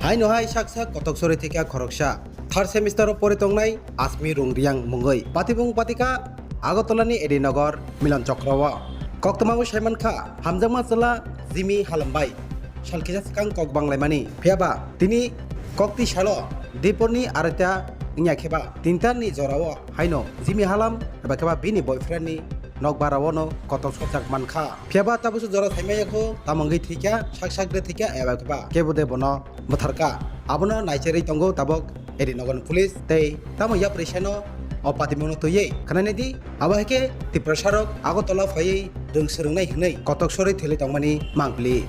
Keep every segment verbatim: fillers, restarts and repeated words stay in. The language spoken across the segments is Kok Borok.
Haino hai sak sak kotok sori thikha khoroksa third semester o pori tongnai Asmi Rungriang mungwi. Patibung patika Agartala ni Edi Nagar Milan Chokra o. Koktwma o saimankha hamjakma chwla Jimmy Halambai sal kisa swkang kok banglaimani. Phiyaba tini kokti salo dipor ni aroita wngya kheba tinta ni jora o haino Jimmy Halam eba kheba bini boyfriend ni nokbar o no kotok sojak mankha. Phiyaba tabukhe jora saimaya kho tamo wngwi thikha sak sak de thikha eba kheba kebo de bono bwtharkha. Abono naicherwi tongo tabuk Edi Nagar ni police tei tamo yapri seno o patimungno twiwi khwnanai di. Abo hai khe Tiprasa rok Agartala phaiwi rwng swrwngnai hwnwi kotok sori thwilwi tongmani mangpili.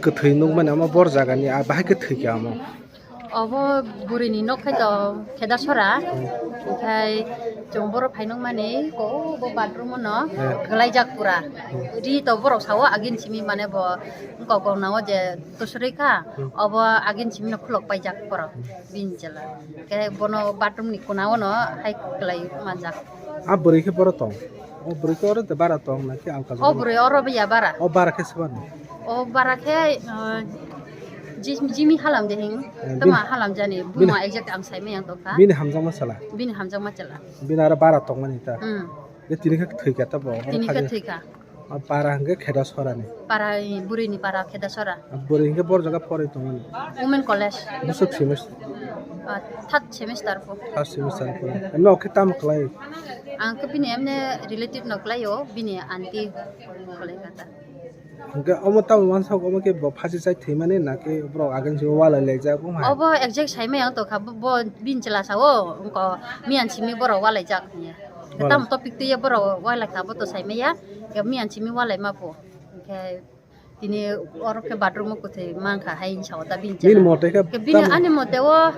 Kwthwi nukmani amo bor jagani, ah, bahai kwthwi khe amo. Obo burini nok khai to kheda sora, hmm, khai chwng boro phai nukmani ko bo bathroom no, hmm, kwlaijak pura. Hmm. Ri to borok sao agin simi mane bo kok kok nao je tusrwi kha, hmm, obo agin simi no khulok paijak borok, hmm, bini chwla. Khe bono bathroom ni kuna o no hai kwlai manjak. A bwrwi khe boro tong? O bwrwi khe oro de bara tong na khe alka jaga? O bwrwi oro bo ya bara. O bara khe swbani? O bara khe, uh, Ji-, Jimmy Halam de hing. Eh, tama bini, Halam jani. Bini, buma exact ang sai maya tongkha. Bini hamjakma chwla? Bini hamjakma chwla. Bini aro bara tongmani ta? Hmm. Be tini khe thwi kha ta bo? Tini khe thwi kha. O para hwnkhe kheda sorani? Para, eh, bwrwini para kheda sora. Bwrwi hwnkhe bor jaga porwi tongmani? Women College. Bwswk semester? Ah, third semester po. Third semester po. Emno khe tamo khlai? Ang khe bini emne relative no khlaio, bini aunty khlai kha ta. Hwnkhe omo tamo wansok omo khe bo phasi chai thwimani na khe borok agin se walai laijak wng hai? Obo exact sai maya wng tongkha, bo, bo bini chwla sao wngkha miyan simi borok walaijak hwnya. Walai. Tamo topic twiya borok walai kha bo to sai maya, ya miyan simi walai ma po. Hwnkhe tini oro khe bathroom o kwthwi mankha hai hinwi sao ta bini chwla. Bini mote khe. Khe bini tamo ani mote o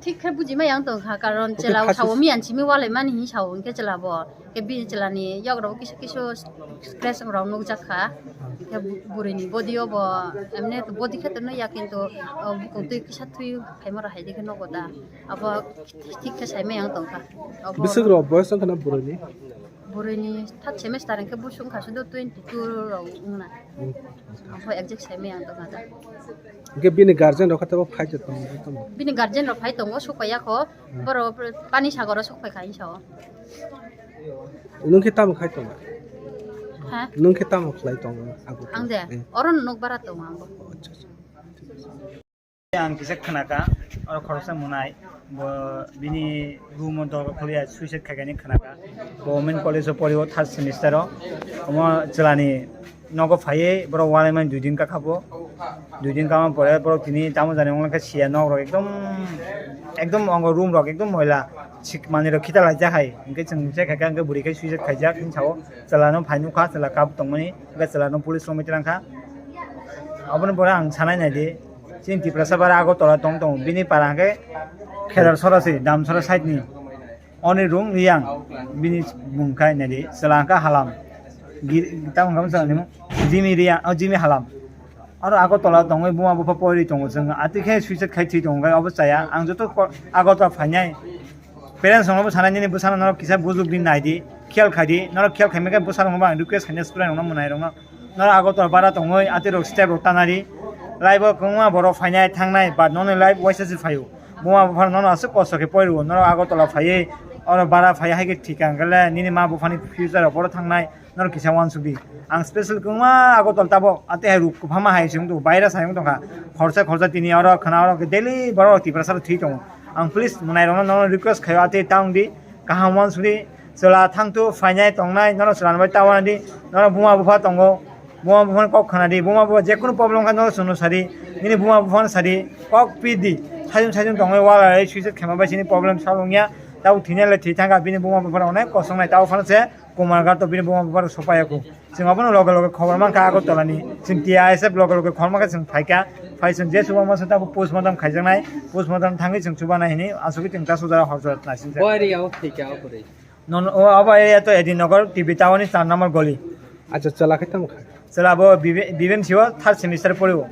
thik khe buji maya wng tongkha, karon chwla sao miyan simi walai mani hinwi sao hwnkhe chwla bo. Khe bini chwla ni yagra o kisu kisu scratch rok nukjak kha. Khe bu-, bwrwi ni body o bo emne body khe to nukya kintu, o, bukung twi kisa thwi phaima rok hai de khe nugo ta. Abo thik khe sai maya wng tongkha. Abo bwswk rok boyos wngkha na bwrwi ni? Bwrwini third semester hwnkhe bwswk wngkha sudu twenty two rok wngna. Hmm. Omo exact sai maya wng tongkha ta. Hwnkhe bini guardian rok khe teibo phai tongkha tamo? Bini guardian rok phai tongo, sokpaiya kho. Hmm. Borok Pani Sagoro sokpai kha hinwi sao. Nwng khe tamo khai tongo? Ha? Nwng khe tamo khlai tongo abo? Ang de? Eh. Oro nok bara tongo ang bo. Oh, acha, acha. Thik ache. Ang kisa khwnakha, oro khoroksa mwnai, bo bini room o dorga kholiya suicide khaikani khwnakha. Bo Women College o pori o third semester o. Omo chwlani nogo phaiwi borok walaimani dui din kakha bo. Dui din kama pore borok tini tamo jani wngkha siya nok rok ekdom, ekdom ongo room rok ekdom moila sik manwi rok khita laijak hai. Hwnkhe chwng check khaikha hwnkhe bwrwi khe suicide khaijak hinwi sao. Chwla no phai nukha, chwla kap tongmani, hwnkhe chwla no police romwi twlang kha. Aboni pore ang sanai naidi. Chini Tiprasa bara Agartala tong tongo. Bini para hwnkhe Khedar sora se, Damsora side ni. Oni rung Riyang, bini mung khai nadi, selangka halam. Gir-, tamo kamu salam ni mo? Jimmy Riyang, oh, Jimmy Halam. Aro Agartala tongwi buma bupha poiri tongo chwng. Ati khe suicide khai thwi tongo, obo chaya. Ang joto ko-, Agartala phainai. Parents rokno bo sanai nini bwsano norok kisa bujuk di nai di, khiyal khai di. Norok khiyal khai mekhe bwsa rokno bo ang request khainai student rokno, mwnai rokno. Norok Agartala bara tongwi ati rok step rok tanari. Life o kwbangma borok phainai thangnai, but noni life waisa se phaio. Buma bupha nono aswk kosto khe porio. Norok Agartala phaiwi oro bara phaiwi hai khe thika hwnkhe le nini ma buphani future rok boro thangnai. Norok kisa uansuk di. Ang special kwbangma Agartala tabok ati hai ruk kwbangma hai se wng tongo, virus hai wng tongkha. Khorsa khorsa tini oro khwna oro khe daily borok Tiprasa rok thwi tongo. Ang please mwnai rokno nono request khaio ati ta wng di. Kaham uansuk di. Chwla thangthu phainai tongnai, norok chwla bai ta uan di, norok buma bupha tongo, buma buphani kok khna di, buma bupha jekunu problem kha norok chwngno sa di, nini buma buphano sa di, kok pi di, sajung sajung tongwi wala rai suicide khema bai sini problem solve wngya, tabuk thwinai le thwi thangkha, bini buma buphano onek kosongnai, tabuk phano se Kumarghat to bini buma buphano sopayaku. Chwng abono loge loge khobor mankha Agartala ni. Chwng T I S F loge loge khobor mankha, chwng phaikha. Phai chwng je chuba masa tabuk postmortem khaijaknai. Postmortem thangwi chwng chubanai hinwi asugwi chwng ta sujara hor jora naisingkha. Boy ri yao thikya o kwrwi. Non o abo area to Edi Nagar T B Tower ni char number goli. Acha, chwla khe tamo kha? Chwla bo B B, B B M C o third semester pori o.